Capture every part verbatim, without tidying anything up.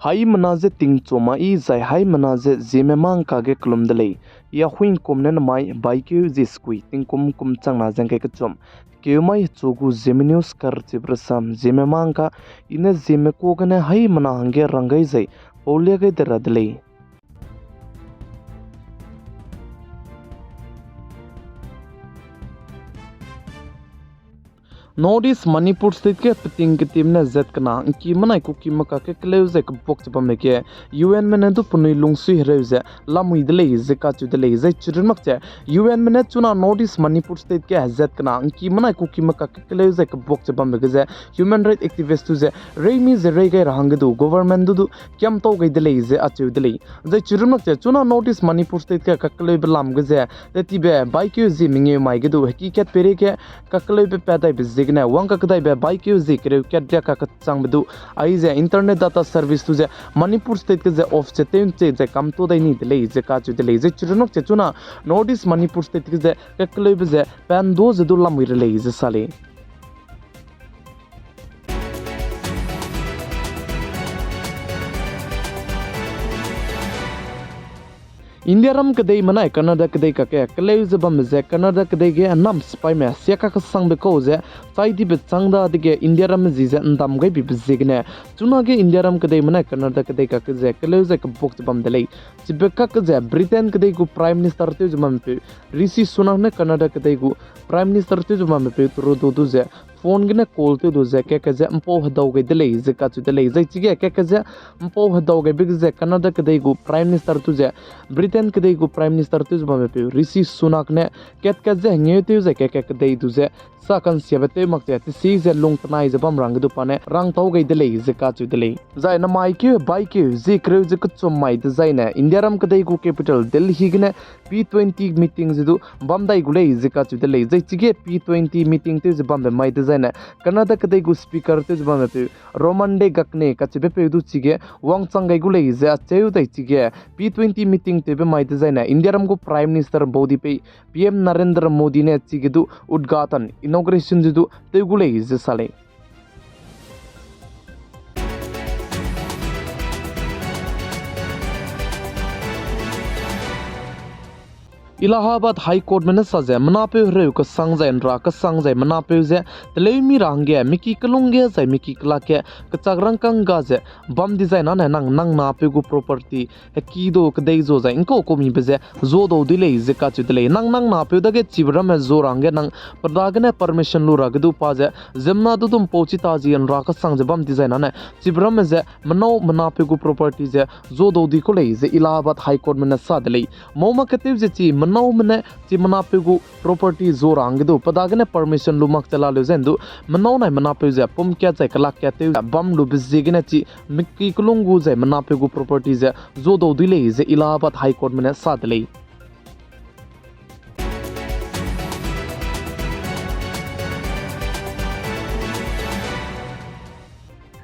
Haimena ze tingchum mai zai haimena ze Zeme mangka ge kelum de lei. Ya huingkum ne namai baikeu ze sekui tingkum kum changna ze ngkai kechum. Keu mai hechu gu Zeme News karchibe rasam Zeme mangka, i ne Zeme ku gene haimena hangge rang gai zai paulia gai de ra de lei. North East Manipur State ge peting ketim ne zat kena ngki menai kuki meka ke keleu ze kebuak ze bambe ge U N me ne du penui lungsui hereu ze lamui de lei ze kacheu de lei. Zai chirun mak ze U N me ne chuna North East Manipur State ge hezat kena ngki menai kuki meka ke keleu ze kebuak ze bambe ge ze human right activist du ze reimi ze rei gai ra hangge du government du du kiamtau gai de lei ze acheu de lei. Zai chirun mak ze chuna North East Manipur State ge kakeleube lam ge ze tetibe baikeu zi mengeu mai ge du heki kat peireige kakeleube pat daibe ziegene wang kakdaibe baikeu zi kereu kat riak kakechangbe du aize internet data service du ze Manipur State ge ze off ze tew nche ze kamto dai ni de lei ze kacheu de lei. Zai chirun mak ze chuna North East Manipur State ge ze kakeleube ze pando ze du lamui re lei ze sa lei. Indiaram kedei menai Canada kedei kakge keleu ze bambe ze Canada kedei ge nam sipaime sia kakesangbe kau ze chai dibe chang dadege Indiaramme zi ze ndam gai bibe ziegene chunage Indiaram kedei menai Canada kedei kakge ze keleu ze kebuak ze bam de lei. Chibe kakge ze Britain kedei gu Prime Minister tew ze bampeu Rishi Sunak ne Canada kedei gu Prime Minister tew ze bampeu Trudeau du ze phone gene call tew du ze kakge ze mpau hedau gai de lei ze kacheu de lei. Zai chige kakge ze mpau hedau gaibe ge ze Canada kedei gu Prime Minister du ze Britain kedei gu Prime Minister tew ze bampeu Rishi Sunak ne kat kat ze hengeu tew ze kakge kedei du ze sa kansiabe tew mak ze tesi ze lung penai ze bam rangge du pa ne rangtau gai de lei ze kacheu de lei. Zai namai keu baikeu zi kereu ze kechum mai dezaine Indiaram kedei gu capital Delhi gene P twenty meeting ze du bam dai gu lei ze kacheu de lei. Zai chige P twenty meeting tew ze bambe mai dezaine Canada kedei gu speaker tew ze bampeu Romande Gagne kacheubepeu du chige wangchang gai gu lei ze acheu dai chige P twenty meeting tewbe mai dezaine Indiaram gu Prime Minister baudipeu P M Narendra Modi ne chige du udghatan, inauguration ze du tew gu lei ze sa lei. Allahabad High Court me ne sa ze menapeu hereu kesang zai nra kesang zai menapeu ze teleu mi ra hangge miki kelung ge zai miki kelak ge kechak rangkâng ga ze bam dizai nane nang nang napeu gu property heki du kedei zu zai ngkau kumibe ze zu dau dui lei ze kacheu de lei. Nang nang napeu dage chibe ramme zu ra hangge nang pe dagene permission lu ra ge du pa ze ziemmena du du mpau chi ta zi nra kesang ze bam dizai nane chibe ramme ze menau menapeu gu property ze zu dau dui kau lei ze Allahabad High Court me ne sa de lei. Mau mak ketew ze chi menaume ne chi menapeu gu property zu ra hangge du pe dagene permission lu mak che laleu zai ndu menau nai menapeu ze pum kat zai kelak kat tew bam lube ziegene chi miki kelung gu zai menapeu gu property ze zu dau dui lei ze Allahabad High Court me ne sa de lei.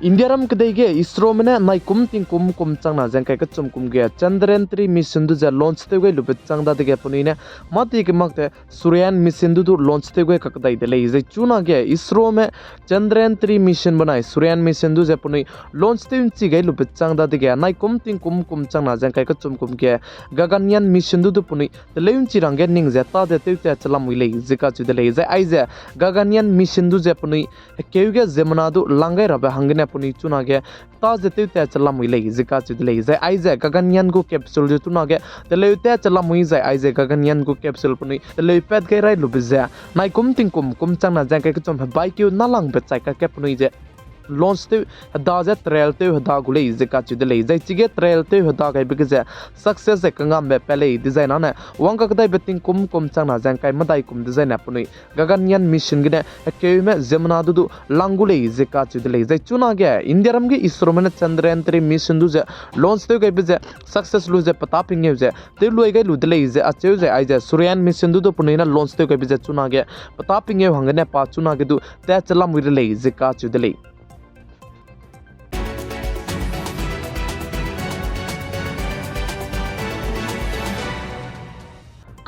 Indiaram kedei ge ISRO me ne naikum tingkum kum changna ze ngkai kechum kum ge Chandrayaan three mission du ze launch tew gai lube chang dadege penui ne mâ ti ge mak te Suryayan mission du du launch tew gai kakdai de lei. Zai chunage ISRO me Chandrayaan three mission benai Suryayan mission du ze penui launch tew nchi gai lube chang dadege naikum tingkum kum changna ze ngkai kechum kum ge Gaganyaan mission du du penui teleu nchi rangge ning ze ta ze tewtat che lamui lei ze kacheu de lei. Zai aize Gaganyaan mission du ze penui hekeu ge ziemmena du lang gai rabe hanggene penui chunage ta ze tewtat che lamui lei ze kacheu de lei. Zai aize Gaganyaan gu capsule ze chunage teleu tat che lamui zai aize Gaganyaan gu capsule penui teleu pat gai rai lube ze naikum tingkum kum changna ze ngkai kechum hebaikeu nalangbe chai kakge penui ze launch tew heda ze trial tew heda gu lei ze kacheu de lei. Zai chige trial tew heda gaibe ge ze success ze kangambe pat lei dizai nane wang kakdaibe tingkum kum changna ze ngkai medai kum dezaine penui Gaganyaan mission gene hekeume ziemmena du du lang gu lei ze kacheu de lei. Zai chunage Indiaram ge ISRO me ne Chandrayaan three mission du ze launch tew gaibe ze success lu ze petâ pengeu ze tew luai gai lu de lei ze acheu zai aize Suryayan mission du du penui ne launch tew gaibe ze chunage petâ pengeu hanggene pa chunage du tat che lamui re lei ze kacheu de lei.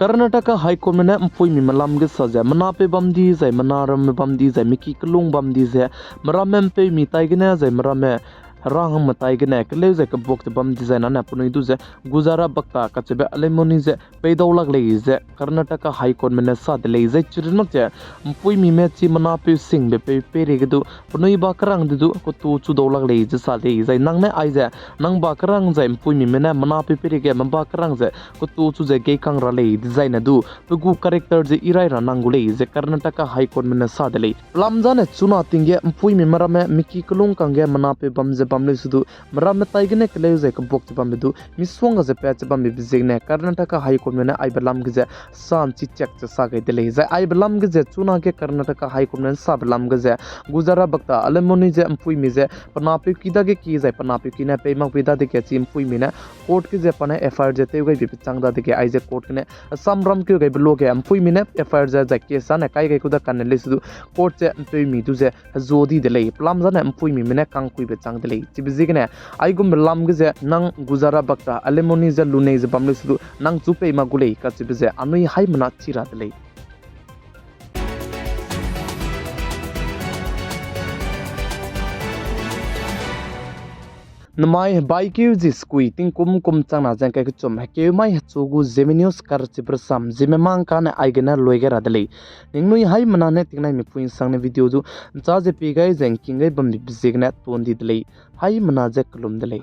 Karnataka High Court me ne mpuimi melam ge sa ze menapeu bam di zai menaramme bam di zai miki kelung bam di ze meramme mpeumi tai gene zai meramme Hera hangmetai gene keleu zai kebuak ze bam dizai nane penui du ze Gujara Bhakta kacheube alimony ze peidau lak lei ze Karnataka High Courtme ne sa de lei. Zai chirunne ze ’mpuimime chi menapeu singbe peu peireige du penui ba kerang de du ketu chu dau lak lei ze sa lei. Zai nang ne aize nang ba kerang zai ’mpuimime ne menapeu peireige me ba kerang ze ketu chu ze geikang ra lei dizai ne du pe gu character ze irai ra nang gu lei ze Karnataka High Courtme ne sa de lei. Pelam zane chuna ting ge ’mpuimime ramme miki kelung kangge menapeu bam ze bam leu se du, meramme tai gene keleu zai kebuak ze bambe du, misongga ze pat ze bambe ziegene Karnataka High Courtme ne aibe lam ge ze sa ’nchi chak ze sa gai de lei. Zai aibe lam ge ze chuna ge Karnataka High Courtme ne sabe lam ge ze Gujara Bhakta alimony ze ’mpuimi ze penapeu ki dage ki zai penapeu ki ne pei mak pei dadege chi ’mpuimi ne court ge ze pa ne F I R ze tew gaibe pechang dadege aize court gene samram keu gaibe luage ’mpuimi ne F I R ze zai case zane kai gai ku da kane lei se du court ze ’mpeumi du ze hezu di de lei. Pelam zane ’mpuimime ne kangkuibe chang de lei. Chibe ziegene aigumbe lam ge ze nang Gujara Bhakta alimony ze lunei ze bam leu se du nang chu pei mak gu lei kacheube ze anui haimena chi ra de lei. Namai hebaikeu zi sekui tingkum kum changna ze ’ngkai kechum hekeu mai hechu gu Zeme News karchibe rasam Zeme mang kane aigene lui gai ra de lei. Ningnui haimena ne tingnaimipui ’nsangne video du ’nchâ ze pie gai ze ’ngking gai bambe ziegene ton di de lei. Haimena ze kelum de lei.